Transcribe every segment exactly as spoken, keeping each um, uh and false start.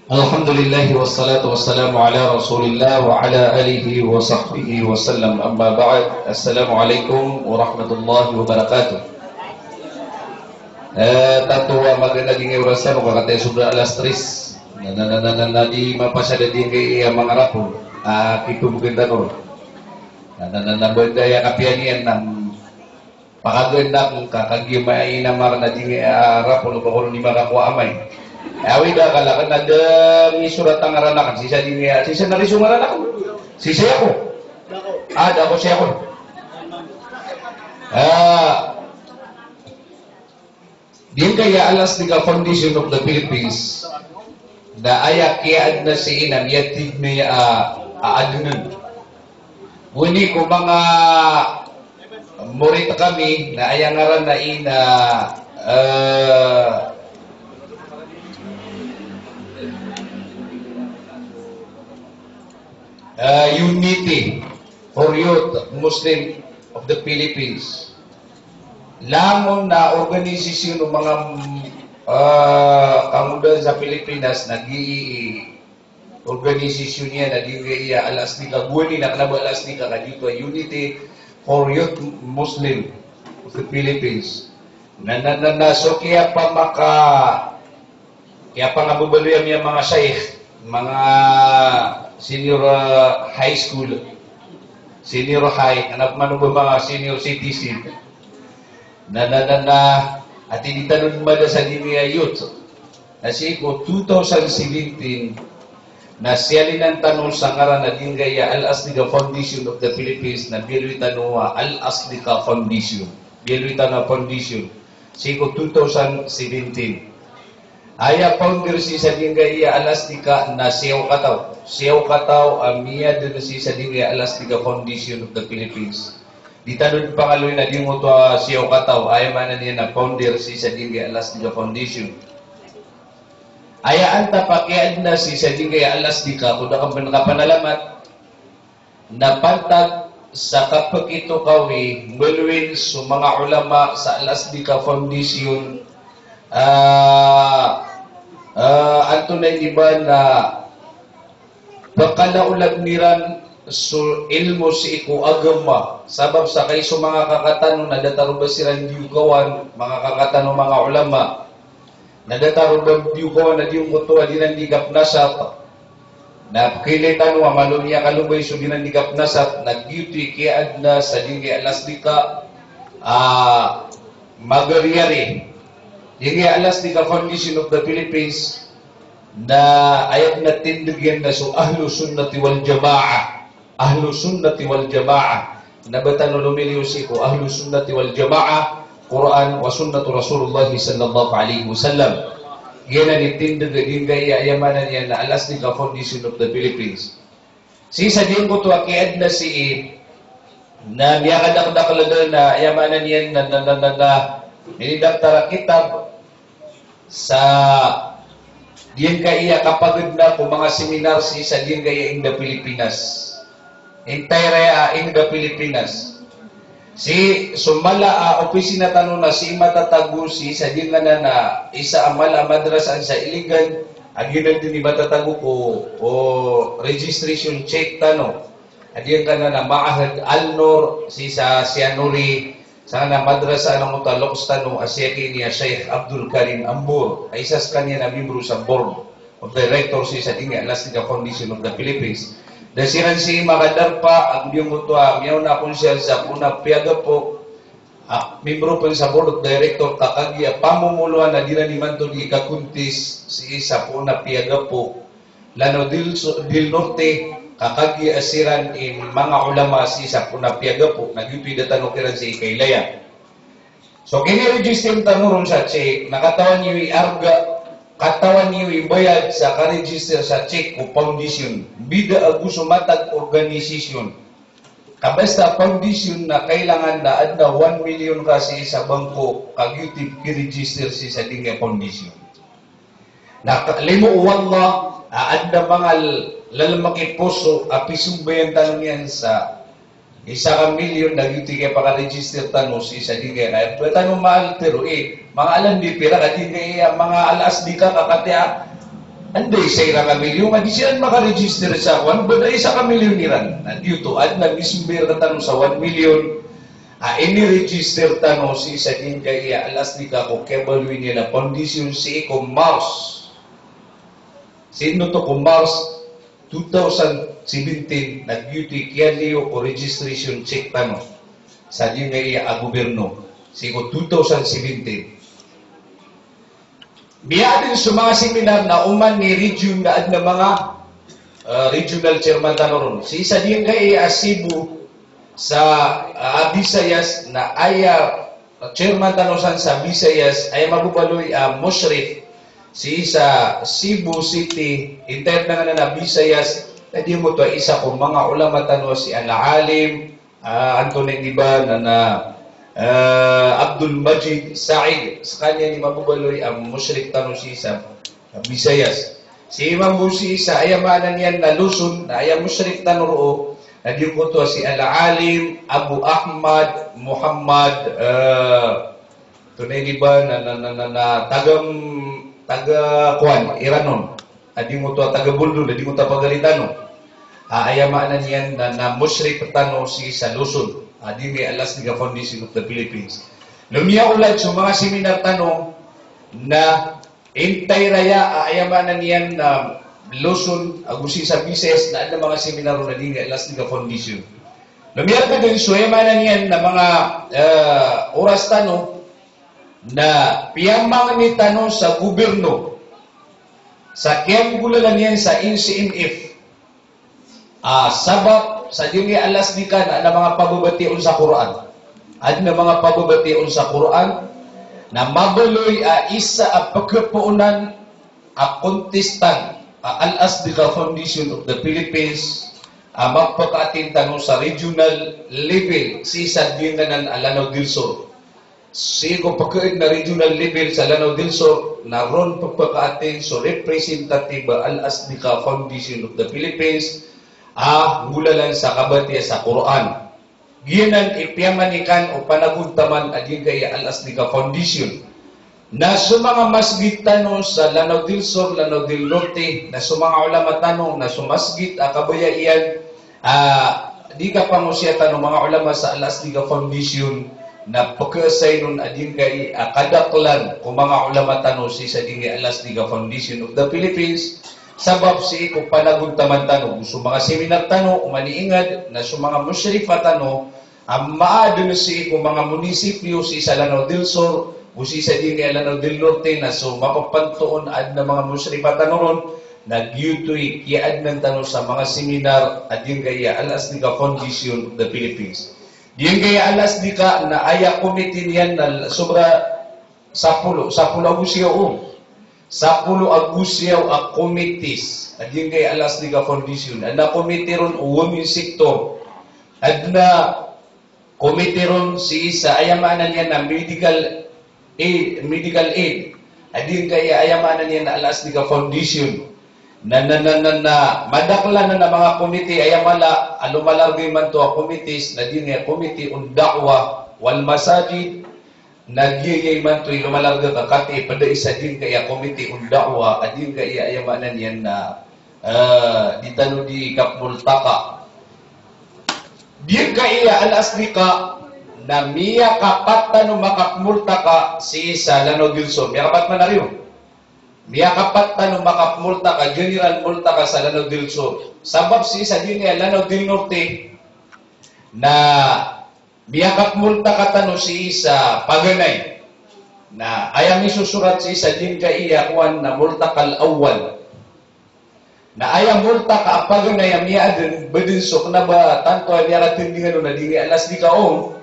Alhamdulillah, wassalatu wassalamu ala Rasulillah wa ala alihi wa sahbihi wa sallam. Amma ba'd. Assalamu alaikum warahmatullahi wabarakatuh. Eh, tato a magana di ngkai orasan o kakataya sobra alas tres. Na, na, na, na, na, na di mapasad a di ngkai a manga rapol. Ah, kito maganda ko. Na, na, na, na, banda ya kapiyan iyan na pakaganda ko ka kagiya mainamar na di ngkai a rapol o bakol di makakowa amay. Awid a kala ka na da misorat a ngaran aken, sii sa di ngkai a, sii sa na riso ngaran aken. Sii sa ako. Ah, da ako sii ako. Ah, Di ngkai a Al-Asdiqa Foundation of the Philippines, na aya kiyaadna sii na miyatid na aya a, a adnan. Wani ko manga morit kami, na aya ngaran na ina, eh, eh, Unity for Youth Muslim of the Philippines. Langon na organisasyon o manga, ah, kangodaan sa Pilipinas na gii organisasyon iyan na di ngkai a Al-Asdiqa, gowani na kena ba Al-Asdiqa ka giyoto a Unity for Youth Muslim of the Philippines. Na, na, na, na, so kiyapamaka Kiyapangababaloy ami a manga shaykh, manga senior, ah, high school, senior high, anak mano ba manga senior citizen. Na, na, na, na, ati di tano mada sa di ngkai a youth. Na sii ko two thousand seventeen, na siyalinan tano sa ngaran a di ngkai a Al-Asdiqa Foundation of the Philippines, na biyaloy tano a Al-Asdiqa Foundation. Biyaloy tano a foundation. Sii ko two thousand seventeen. Aya founder sii sa di ngkai a Al-Asdiqa na siyaw kataw. Siyaw kataw a miyadn sii sa di ngkai a Al-Asdiqa Foundation of the Philippines. Di tano pangaloy na di ngoto a siyaw kataw, aya maana niyan na founder sii sa di ngkai a Al-Asdiqa Foundation. Aya antap a kiyaadna sii sa di ngkai a Al-Asdiqa, ko da ka pn kapanalamat, na pantag sa kapakitokawi, mbaloyin so manga ulama sa Al-Asdiqa Foundation, ah, ah, antonaa ini ba na pkalaolabn iran so ilmo sii ko agama, sabap sa kay so manga kaka tano na datar o ba siran diyokawan, manga kaka tano manga ulama. Na datar o ba diyokawan a di ngoto a di ran di kapnasat. Na pkhailay tano a malo niyan kalobay so di ran di kapnasat, na giyoto i kiyaadna sa di ngkai a Al-Asdiqa, ah, magariyari. Di ngkai a Al-Asdiqa Foundation of the Philippines, na aya dn a tindg iyan na so Ahlus Sunnati wal Jamaah. Ahlus Sunnati wal Jamaah. Na ba tano lomiliyo sii ko Ahlus Sunnati wal Jamaah, Quran wa Sunnatu Rasulullah sallallahu alaihi wasallam. Giyanan i tindg a di ngkai a, aya maana niyan na Al-Asdiqa Foundation of the Philippines. Sii sa giyangkoto a kiyaadna sii, na miyakadakdakl a da na, aya maana niyan na, na, na, na, na, minidaktar a kitab, sa giyangkai a kapagadna ko manga seminar sii sa giyangkai a ingd a Pilipinas. Entire a ingd a Pilipinas. Sii so mala a opisina tano na sii matatago sii sa giyangkanan a isa a mala a madrasa sa Iligan, a giyanan dn i matatago ko, o, registration check tano. A giyangkanan a Ma'had Al-Nur sii sa Siyanuri, Sangkanan a madrasa a langon ta loks tano a siyakini a Sheikh Abdul Karim Ambur, a isa skaniyan a membro sa board of directors sii sa di ngkai a Al-Asdiqa Foundation of the Philippines. Da siran sii makadarpa, ago giyangkoto a miyaona a konsehal sa poon a Piagapo, a membro pn sa board of director ka kagiya pamomoloan a di ran imanto di kakontis sii sa poon a Piagapo. Lanao Del, Del Norte, ka kagiya siran i manga ulama sii sa poon a Piagapo, na giyoto i da tano kiran sii kailaya. So, kiniregister tano ron sa check, na katawan iyo i arga, katawan iyo i bayad sa karegister sa check ko foundation. Bida ago so matag organisasyon. Ka basta foundation na kailangan na adn a one million ka sii sa bangko, ka giyoto i kiregister sii sa di ngkai a foundation. Na ka-, limo o Allah, a, adn a manga l-, lalmk i poso a pisombayan tano niyan sa isa ka milyon na giyoto i kiyapakaregister tano sii sa di ngkai a, ba tano maalter o, eh, manga alam di pira ka di ngkai a, manga Al-Asdiqa ka katii a, Anda i isa iran ka milyon a di siran makaregister sa kowan, ba da isa ka milyon iran. Na giyoto, adn a mismber tano sa one million a iniregister tano sii sa giyangkaya al-Asdiqa ko kiyabaloy niyan a foundation sii ko March. Sii oto ko March two thousand seventeen, na giyoto i kiyaliyo ko registration check tano sa giyangkaya a gobyerno sii ko two thousand seventeen. Miyaadn so manga seminar na oman i region na adn a manga, eh, regional chairman tano ron. Sii sa giyangkaya a Cebu sa, ah, Visayas na aya chairman tano san sa Visayas, aya mababaloy a Mushrif sii sa Cebu City, entire anan a Visayas, na giyangkoto a isa ko manga ulama tano si Al-Alim, ah, Anthony Niban, na, ah, Abdul Majid Said, skaniyan i mababaloy a Mushrif tano sii sa, sa Visayas. Sii mambo sii sa, aya maana niyan na Luzon, na aya Mushrif tano roo, na giyangkoto a si Al-Alim Abu Ahmad Muhammad, eh, Anthony Niban, na, na, na, na, na, taga, taga kowan, Iranon. A giyangkoto a taga Boldon, a giyangkoto a pagari tano. Ah, aya maana niyan na, na Mushrif tano sii sa Luzon. Ah, giyangkaya Al-Asdiqa Foundation of the Philippines. Na miyaolad so manga seminar tano na entire aya, ah, aya maana niyan na Luzon, ago sii sa Visayas, na adn a manga seminar ron a giyangkaya Al-Asdiqa Foundation. Na miyarga dn so aya maana niyan na manga, eh, oras tano, na piyamangni tano sa gobyerno sa kiyanggolalan iyan sa N C M F. Ah, sabap sa giyangkaya Al-Asdiqa na adn a manga pababatiya on sa Qur'an. Adn a manga pababatiya on sa Qur'an na mabaloy a isa a pkhapoonan a contestant a Al-Asdiqa Foundation of the Philippines a mapakaatin tano sa regional level sii sa giyangkanan a Lanao del Sur. Sii ko pkhaadn a regional level sa Lanao del Sur, na ron pphakaatin so representative a Al-Asdiqa Foundation of the Philippines a nggolalan sa kabatiya sa Qur'an. Giyanan i piyamanikan o panagontaman a giyangkaya Al-Asdiqa Foundation. Na so manga masgit tano sa Lanao del Sur, Lanao del Norte, na so manga ulama tano, na so masgit a kabaya iyan, ah, di kapangosiyatan o manga ulama sa Al-Asdiqa Foundation, na pkhaassign on a giyangkaya, ah, kadaklan ko manga ulama tano sii sa giyangkaya Al-Asdiqa Foundation of the Philippines, sabap sii ko panagontaman tano, so manga seminar tano, oman i ingd, na so manga mushrifa tano, a maadn sii ko manga munisipyo sii sa Lanao del Sur, o sii sa giyangkaya Lanao del Norte, na so mapapanto on a adn a manga mushrifa tano ron, na giyoto i kiyaadnan tano sa manga seminar a giyangkaya Al-Asdiqa Foundation of the Philippines. Giyangkaya Al-Asdiqa na aya committee niyan na sobra sapolo, sapolo ago siyaw o. Sapolo ago siyaw a committees a giyangkaya Al-Asdiqa Foundation. Adn a committee ron o women sector. Adn a committee ron sii sa aya maana niyan na medical aid, medical aid. A giyangkaya aya maana niyan na Al-Asdiqa Foundation. Na, na, na, na, na, madakl anan a manga committee, aya mala a lomalarga imanto a committees, na giyangkaya committee on da'wah wal masajid, na giyaya imanto i lomalarga ka katii pd a isa giyangkaya committee on da'wah, a giyangkaya aya maana niyan na, eh, di tano di kapmultaka. Giyangkaya Al-Asdiqa na miyakapat tano makapmultaka sii sa Lanao del Sur. Miyakapat man ariyo. Miyakapat tano makapmultaka, general multaka sa Lanao del Sur. Sabap sii sa giyangkaya Lanao del Norte na miyakapmultaka tano sii sa Paganay. Na aya misosorat sii sa giyangkaya kowan na Multaqal Awwal. Na aya multaka a Paganay a miyaadn, badn so kna ba tanto a miyaratindingan on a giyangkaya Al-Asdiqa on,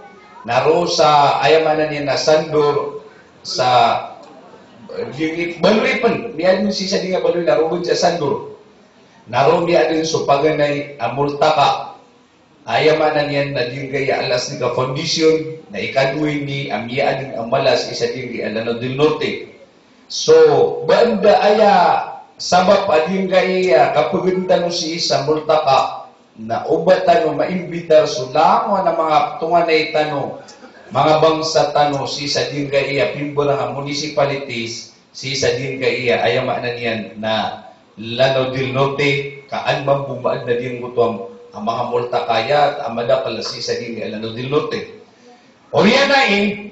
na roo sa aya maana niyan na Sandor, sa, eh, giyangkaya baloy pn, miyaadn sii sa giyangkaya baloy na roo pn sa Sandor. Na roo miyaadn so Paganay a multaka. Aya maana niyan na giyangkaya Al-Asdiqa Foundation, na ikadowa ini a miyaadn a mala sii sa giyangkaya Lanao del Norte. So, ba anda aya sabap a giyangkaya kapagadn tano sii sa multaka, na oba tano maimbitar so langowan a manga tonganay tano, manga bangsa tano sii sa giyangkaya pimbarang a municipalities, sii sa giyangkaya aya maana niyan na Lanao del Norte, ka an mambo maadn a giyangkoto a manga multaqayat a madakl sii sa giyangkai a Lanao del Norte. Oriyan ai,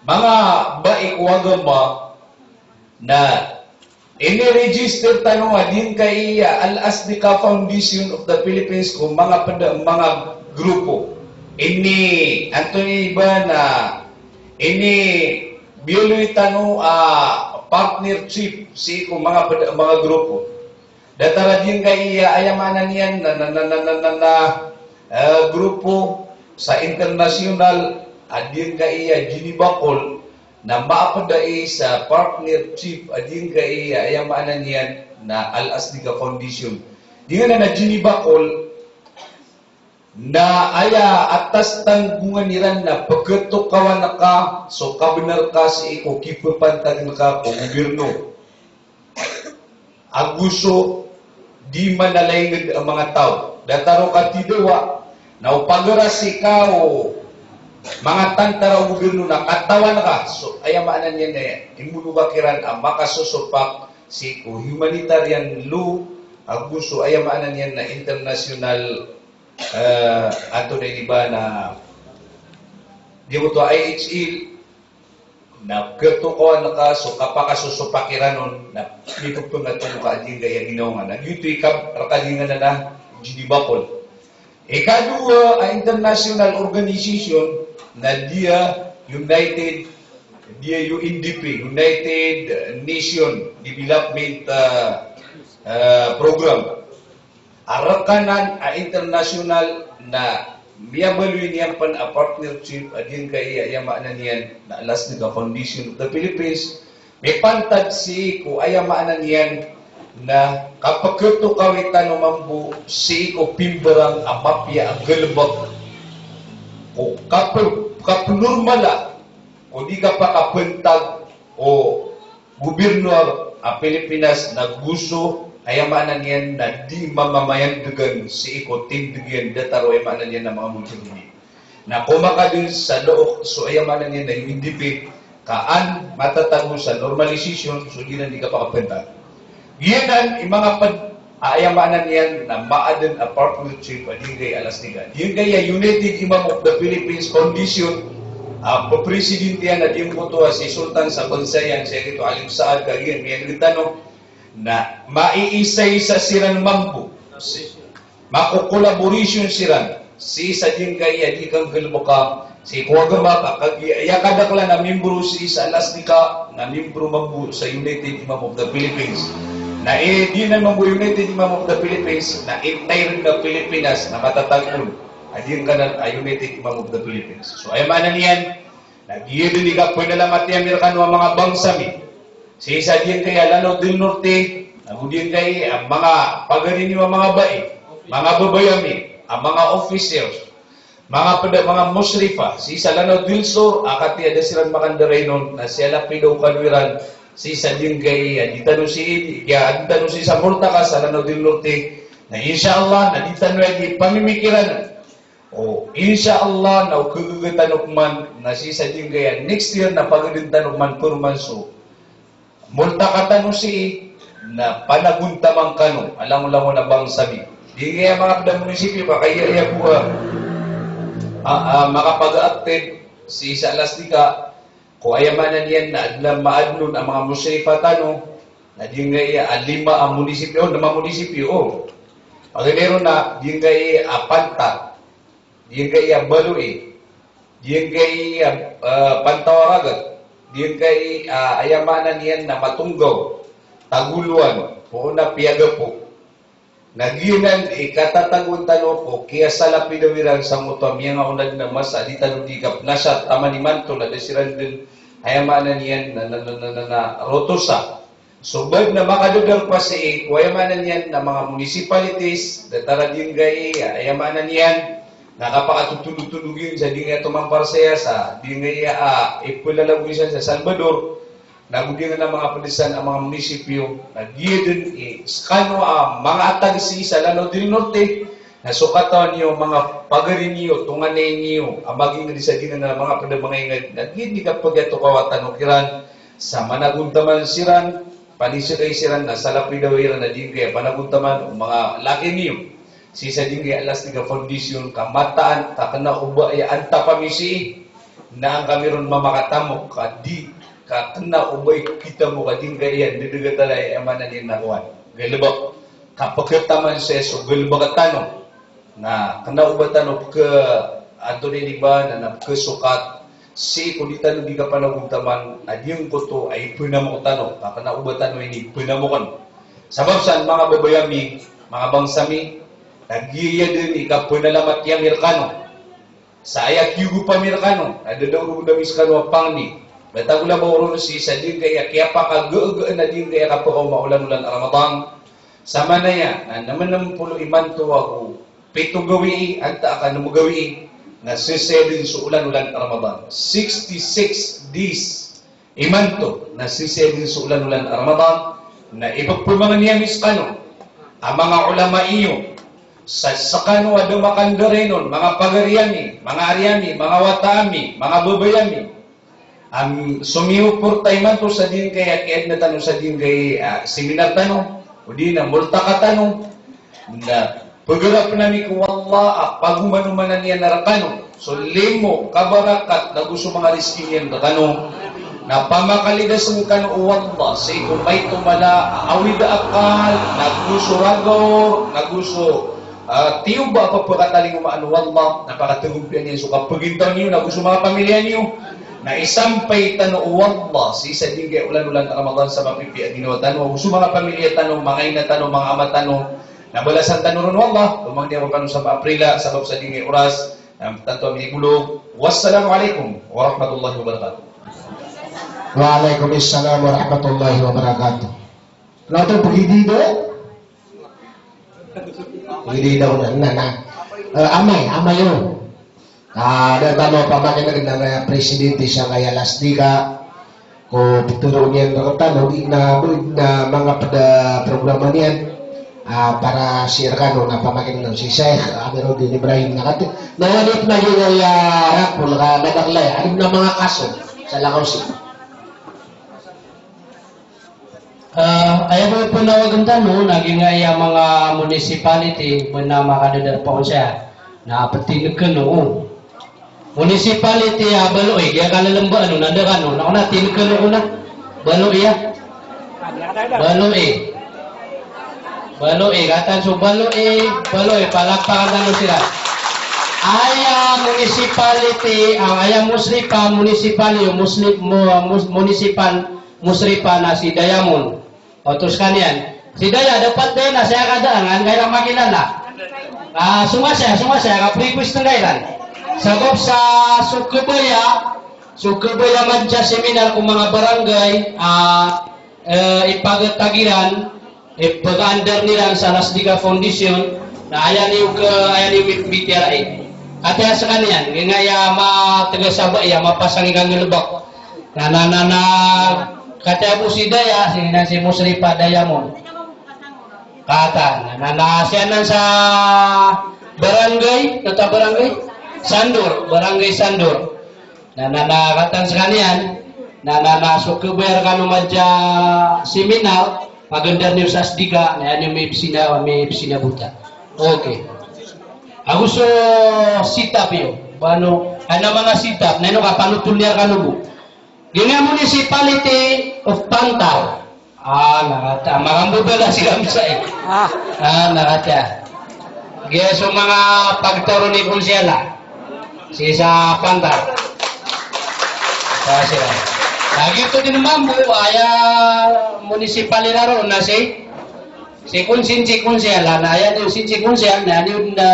manga bai ko agama, na ini-register tano a giyangkai a Al-Asdiqa Foundation of the Philippines ko manga pd a manga grupo. Ini, antonaa i ba na, ini-biyaloy tano a partnership sii ko manga pd a manga grupo. Datar a giyangkai a, aya maana niyan na, na, na, na, na, na, na, eh, grupo sa international a giyangkai a Geneva Call na maapd ai sa partnership a giyangkai a, aya maana niyan na Al-Asdiqa Foundation. Giyanan a Geneva Call na aya atas tanggongan iran na pkhatokawan ka so kabnar ka sii ko kipapantagn ka ko gobyerno. Ago so di manalaingd a manga taw. Datar o katidawa, na o pagarasi ka o manga tantara o gobyerno na katawan ka. So, aya maana niyan na imono ka kiran a makasosopak sii ko humanitarian law, ago so, aya maana niyan na international, eh, antonaa ini ba na, di mo to, I H L, na khatokawan ka so kapakasosopak iran on, na mipphangatoon ka a giyangkai a ginawa nga. Na giyoto i kab-, rka giyangkanan a Geneva Call. Ikadowa a international organization na giya United, giya U N D P, United Nation Development, ah, ah, Program. A rk anan a international na miyabaloy niyan pn a partnership a giyangkai a, aya maana niyan na Al-Asdiqa Foundation of the Philippines, mipantag sii ko, aya maana niyan na kapkhatokawi tano mambo sii ko pimbarang a mapiya a galbk ko kap-, kapnormala ko di kapakapantag o gobyerno a Pilipinas na go so, aya maana niyan na di mamamayandgan sii ko tindg iyan datar o, aya maana niyan na manga mujahidin. Na komakadn sa loob so, aya maana niyan na U N D P, ka an matatago sa normalization so giyanan di kapakapantag. Giyanan i manga pd a, aya maana niyan na maadn a partnership a giyangkai a Al-Asdiqa. Giyangkai a United Imam of the Philippines Foundation, a ppresident iyan a giyangkoto a si Sultan sa Bansayan, si Agito Alim Saad, kagiya miyan'g tano, na maiisaisa siran mambo. Mako-collaboration siran sii sa giyangkai a di kanggalbka sii ko agama ka, kagiya kadaklan a membro sii sa Al-Asdiqa na membro mambo sa United Imam of the Philippines. Na, eh, di na mambo United Imam of the Philippines, na entire na Pilipinas na matatago a giyangkanan a United Imam of the Philippines. So, aya maana niyan, na giya dn i kapanalamati ami rkano a manga bangsa mi. Sii sa giyangkai a Lanao del Norte, na go giyangkai a manga pagari niyo a manga bai, manga babay ami, a manga officers, manga pd a manga musrifa, sii sa Lanao del Sur, a katii a da siran makandarainon, na sii a lapidaw kano iran, sii sa giyangkai a di tano sii, giya di tano sii sa multaka sa Lanao del Norte, na insha Allah, na di tano aya di pamimikiran. O, insha Allah, na o kagaga tano pman, na sii sa giyangkai a next year, na pagadn tano pman pman so multaka tano sii, na panagontaman kano a langolangon a bangsa mi. Giyangkai a manga pd a munisipyo, ka kaya aya bo a, a, a, makapag-active sii sa Al-Asdiqa, ko aya maana niyan na adn a maadn on a manga musrifa tano, na giyangkai a lima a munisipyo, o, lima a munisipyo, o. Paganay ron na giyangkai a Panta, giyangkai a Baloi, giyangkai a, eh, Panta Waragat, giyangkai a, aya maana niyan na Matunggaw, Tagoloan, poon a Piagapo. Na giyanan i katatagoan tano ko kiyasalapidaw iran sangkoto a miyangaoona dn a masa a di tano di kapnasat taman imanto na da siran dn, aya maana niyan na, na, na rotosa. So badn a makadadar pa sii ko, aya maana niyan na manga municipalities, datar a giyangkai a, aya maana niyan na kapakatotondotondog iyan sa giyangkai a tomamparsaya sa giyangkai a, a, iplalalagoy san sa Salvador, na go giyangkanan a manga pd san a manga munisipyo, na giya dn i skano a manga atag sii sa Lanao del Norte, na so katawan iyo, manga pagari niyo, tonganay niyo a magingd sa giyangkanan a manga pd a manga ingd, na giya dn i kapagatokawa tano kiran sa managontaman siran, Panisekay siran na salapidaw iran a dingkaya panagontaman o manga laki niyo. Sii sa dingkaya Alastika Foundation, ka mataan, ka kena o ba aya antapa mi sii. Na angka mi ron mamakatamok, ka di, ka kena o ba i kitamok a dingkaya, dedegat a laya aya maana niyan na kowan. Galebek. Ka peketaman saya so galebek tano. Na kena o ba tano peke, antonaa ini ba, na, na pekesokat sii ko di tano di kapanagontaman a giyangkoto a ipenamok tano, ka kena o ba tano ini penamoken. Sabap san, manga babay ami, manga bangsa mi, na giya den i kapenalamat ami rekano. Sa aya kiyogopa mi rekano, na dadaorog ami sekano a pangni. Batagola ba oron sii sa dingkaya kiyapakageegaan a dingkaya kapekaoma olan-olan a Ramadan. Samanaya na nemenem polo imanto ago pito gawii, antaa ka nem gawii, na seseden so olan-olan a Ramadan. Sixty-six days imanto na seseden so olan-olan a Ramadan, na ipepemangni ami sekano a manga ulama iyo, sa sekano a da makandarain on, manga pagari ami, manga ari ami, manga wata ami, manga babay ami, a somiyoporta imanto sa dingkaya kiyaadna tano sa dingkaya, ah, seminar tano, odi na multaqa tano, na pegarapen ami ko Allah a pagomanomanan iyan rekano so limo, kabarakat, nago so manga rizki niyan rekano. Na pamakalidasen kano o Allah sii ko maito mala a awid a akal, nago so ragaw, nago so Ah, tiyoba a pepekatalingoma o Allah, na pakatagompian iyan so kapagintaw niyo, nago so manga pamilya niyo. Na isampay tano o Allah sii sa dingkaya olan-olan a Ramadan sa mapipiya a ginawa tano, ago so manga pamilya tano, manga ina tano, manga ama tano. Na balasan tano ron o Allah, lomangni ako rekano sa maaprila, sabap sa dingkaya oras, na tanto ami bolog. Wassalamu alaikum warahmatullahi wabarakatuh. Wa alaikum salam warahmatullahi wabarakatuh. Lato pagidida. Pagidida ko na, na, na. Eh, amay, amay o. Ah, da tano pamakineg na kaya presidente sangkaya Alastika. Ko petero niyan rektano, di na, na manga peda programa niyan. Ah, para sii rekano na pamakineg na si Sheikh Amiruddin Ibrahim na kati. Na wani na giyaya rakol ka na daklay. Adi na manga kaso. Sa lakaw sii. Eh, aya bo penawagen tano, na giyangkaya manga municipality, bo na makadadarpa on saya. Na petineken o. Municipality a Baloi, giya kalelembaan o, na da kano, na ona tineken o na. Baloi a. Baloi. Baloi, katan so Baloi, Baloi, palakpakan tano siran. Aya municipality, ah, aya Musripa, municipal, yo, Muslim, mu-, mus-, municipal, Musripa na si Diamond. Oto sekaniyan. Si Daya, dapat Daya na saya kada, ngan ka iran makilala. Ah, songa saya, songa saya, ka-request ka iran. Sabap sa so kabaya, so kabaya man sa seminar ko manga barangay, ah, eh, ipagtag iran, ipag-under iran sa Alastika Foundation, na aya niyo ke, aya niyo mi-, mitiyarai. Kati a sekaniyan, giyangkaya mategas a ba iya, mapasang i kangelebek. Na, na, na, na, kati a bo si Daya, si, na si Musripa Diamond. Katan, na, na, na, siya nan sa barangay, kata barangay? Sandur, barangay Sandur. Na, na, na, katan sekaniyan, na, na, na, so kabaya rekano man sa seminar, pag-under niyo sa Alastika, na aya niyo mibsina, mibsina bota. Okay. Ago so sitap iyo. Ba ano, ana manga sitap, na ino kapanotol iyan rekano bo. Giyangkaya Municipality of Pantar. Ah, na kata. Makambo bala si Kamsa eh. Ah. Ah, na kata. Giya so manga pagtoro ni Konsehal a. Sii sa Pantar. Sa sila. Na giyoto den mambo, aya municipal iran roo na si, si Konsen, si Konsehal a, na aya niyo si, si Konsehal, na aya niyo na,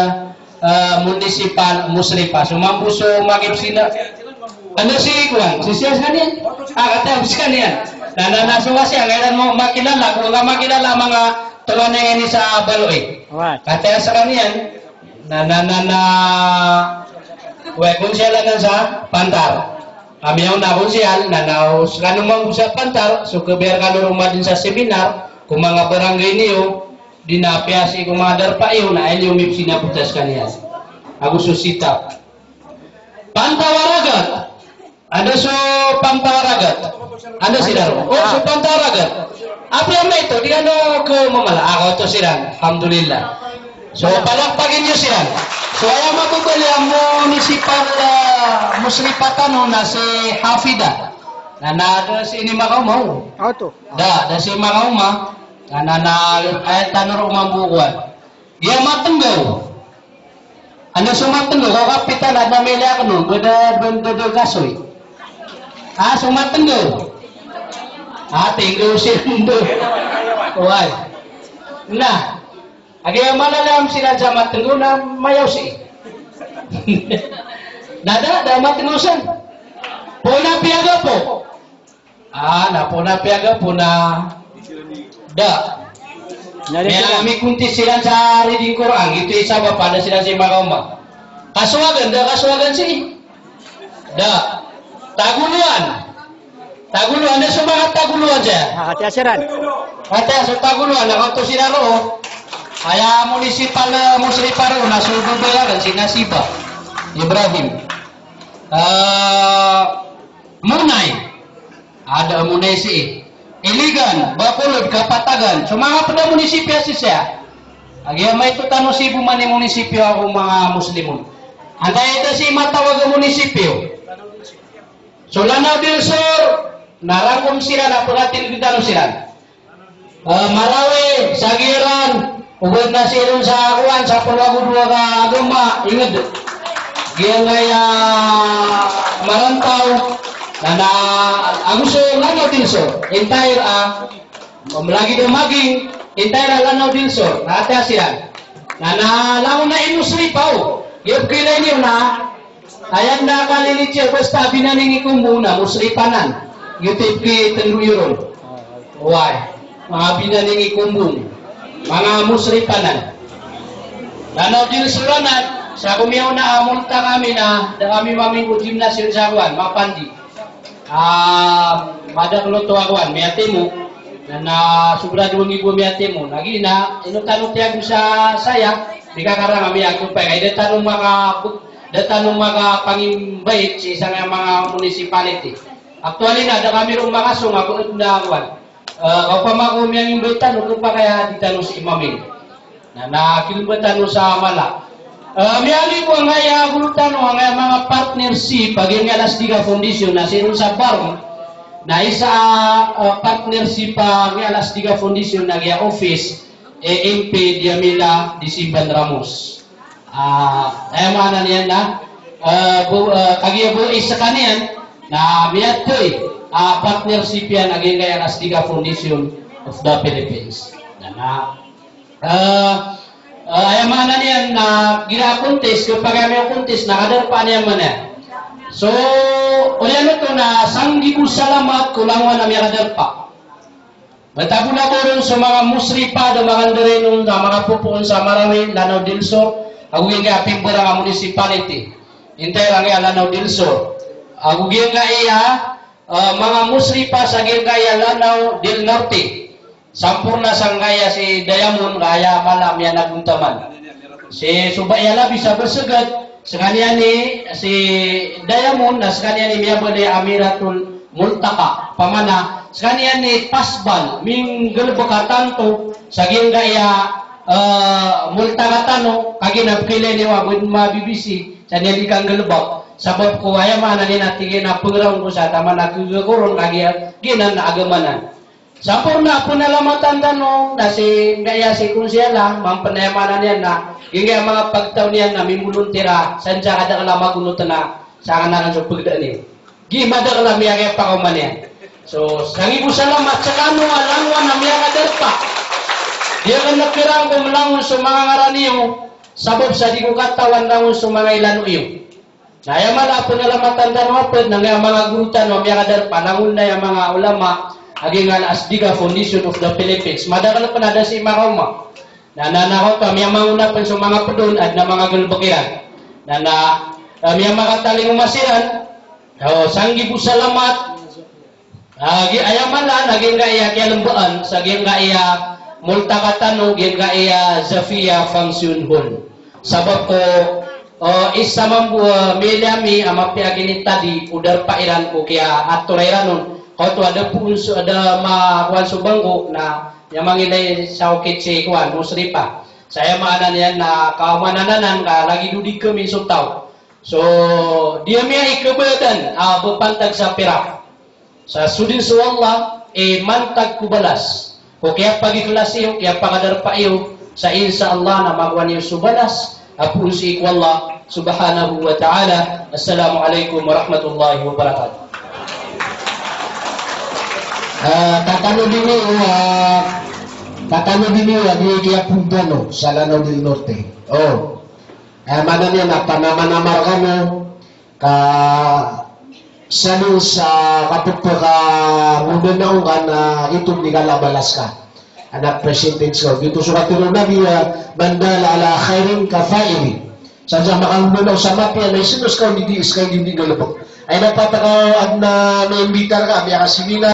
ah, municipal, Musripa. So mambo so makibsina. Ano si kuwan? Si siya sekaniyan? Ah, kata sekaniyan. Na, na, na, so kasi, ang kailan mo makilala, kung ka makilala, manga tonganay ini sa Baloi. Alright. Kata sekaniyan, na, na, na, na, we, Konsehal nan sa Pantar. Kami yaw na Konsehal, na, na, o, sekano mambo sa Pantar, so kabaya rekano roo man den sa seminar, ko manga barangay niyo, di na apiya sii ko manga darpa iyo, na aya niyo mibsina bota sekaniyan. Ago so sitap. Pantawaragat. Anda so pantaragat? Anda siran? Oh, so pantaragat. Apiya maito, di kano kemamala. Ah, oto siran. Alhamdulillah. So, palakpakin iyo siran. So, aya mababaloy a munisipal, ah, Musripa tano na si Hafida. Na, na da sii makaoma. Oto. Da, da sii makaoma. Na, na, na, aya tano ron mambo kowan. Giya Matenggaw. Anda so Matenggaw, ko kapitan, anda mila kano, beda, beda, beda kasoy. Ah, so Matenggaw. Ah, Tenggaw si Endo. Oway. Na, a giya mala a siran sa Matenggaw na mayaw sii. Na da, da Matenggaw san. Poon a piyagapo. Ah, na poon a piyagapo na da. Na di siran. Miya mikontis siran sa reading Quran, giyoto i sabap a da siran sii makaoma. Kasowagan, da kasowagan sii. Da. Tagoloan. Tagoloan, da so manga Tagoloan saya. Ah, katiya siran. Katiya so Tagoloan, na kaoto siran roo. Aya munisipal, eh, Musripa roo, na so babayaan si Nasiba Ibrahim. Eh, Monay. Ada a Monay sii. Iligan, Bacolod, Kapatagan. So manga ped a munisipyo a sii saya. A giya maito tano sii bo man i munisipyo ago manga Muslimun. Antaa i da sii matawag a munisipyo? So Lanao del Sur, na rangkom siran a pekatilegen tano siran. Eh, Marawi, sa giya ran, o ba na sii ron sa kowan, sa polo ago dowa ka agama, inged. Giyangkaya Marantaw, na, na, ago so Lanao del Sur, entire a, malagid a Maging, entire a Lanao del Sur, na katiya siran. Na, na, langon a i Musripa o, giya pekhailay niyo na, Aya na kalilid siya, basta a binaning i Kombong na Musripa nan. Giyoto i pekitendo iyo ron. Oway. Manga binaning i Kombong. Manga Musripa nan. Lanao del Sur anan, sa ko miyaona a multaka ami na, da kami maminggo gymnasium sa kowan, Mapandi. Ah, madakel oto a kowan, miyatimo. Na, na sobrado nggibo miyatimo. Na giya na, ino tano tiyago sa saya, di kakarang ami a kopay. Kay da tano maka Da tano makapangimbait sii sangkaya manga municipality. Actually na, da kami ron makasong a ba ed na kowan. Eh, opama ko miyangimbait tano, kepakay a di tano sii maming. Na, na kilemba tano sa mala. Eh, miyaaloy ko angkaya goro tano, angkaya manga partnership a giyangkaya Lasdiga Foundation, na sii ron sa Barm. Na isa a, eh, partnership a giyangkaya Lasdiga Foundation, na giya office, eh, M P Diamila Disiban Ramos. Ah, aya maana niyan na, eh, bo, eh, kagiya bo i sekaniyan, na miyatoy, ah, partnership iyan a giyangkaya Lasdiga Foundation of the Philippines. Na, na, eh, eh, aya maana niyan na giya contest, kepakay a miya-contest, na kadarpa niyan man iyan. So, oriyan oto na sanggibo salamat ko langowan a miyakadarpa. Matabo na bo ron so manga Musripa, da manga nderenon, da manga popoon sa Marawi, Lanao del Sur, ago giyangkaya pimbarang a municipality. Entire angkaya Lanao del Sur. Ago giyangkaya, eh, manga Musripa sa giyangkaya Lanao del Norte. Samporna sangkaya si Diamond, ka aya mala a miyanagontaman. Si Subay Alabi sa Baseged, sekaniyan i si Diamond, na sekaniyan i miyabaloy a Amiratul Multaka. Pamana, sekaniyan i pasbal, minggalebek a tanto, sa giyangkaya, eh, multaka tano, kagiya na pekhailay niyo a ba den ma-B B C, sa niyan di kanggalebek. Sabap ko aya maana niyan na tig iyan a pengeraw ko sa taman a kega ko ron, kagiya giyanan na agama nan. Samporna a penalamatan tano, na si, giyangkaya si Konsehal a, mampen aya maana niyan na, giyangkaya manga pagtaw niyan na mimbolontir a, san sa kadakel a magonot na, sa kanakan so pegedaan iyan. Gi madakel a miyakipakaoma niyan. So, sanggibo salamat sekano a langowan a miyakadarpa. Di aken nekerang ko melangon so manga ngaran iyo, sabap sa di ko katawan langon so manga ilano iyo. Na aya mala a penalamatan tano a ped na angkaya manga goro tano a miyakadarpa, langon aya manga ulama a giyangkaya Lasdiga Foundation of the Philippines. Madakel pen a da sii makaoma. Na, na, na, oto a miyamangona pen so manga ped on, aden a manga galebek iran. Na, na, eh, miyamakatalingoma siran. O, sanggibo salamat. Ah, gi-, aya mala na giyangkaya kiyalembaan sa giyangkaya multaka tano, giyangkaya Zafia Function Hall. Sabap ko O, isa mambo, eh, miyaliyo ami a mapiya a ginitadi o darpa iran ko kiyaatoran iran on. Kaoto a da poon so, a da makowan so bangko na miyamangilay sa okit si kowan, Musdalifah. Sa aya maana niyan na kaomanan anan ka lagid o di kami so taw. So, di ami a ikabadan a bapantag sa pirak. Sa so dn so Allah i mantag ko balas ko kiyapagikhlas iyo, kiyapakadarpa iyo, sa insha Allah na makowa niyo so balas a poon sii ko Allah subhanahu wa ta'ala. Assalamu alaikum warahmatullahi wabarakatuh. Ah, tatanodi niyo, ah, tatanodi niyo, ah, di kiyapunta no, sa Lanao del Norte. Oh. Eh, maana niyan na panamanamar kano, ka sa dn sa kapphakagoda na ongka na giyoto di kala a balas ka. Ana percentage ka. Giyoto so katharo o Nabi a, "Man dalla ala khairin kafa'ili." Sa dn a makagoda na o sa mapiya na isnos ka o di, di ska i di, di galbk. Ay na patak a adn a maimbita rka, miyakaseminar.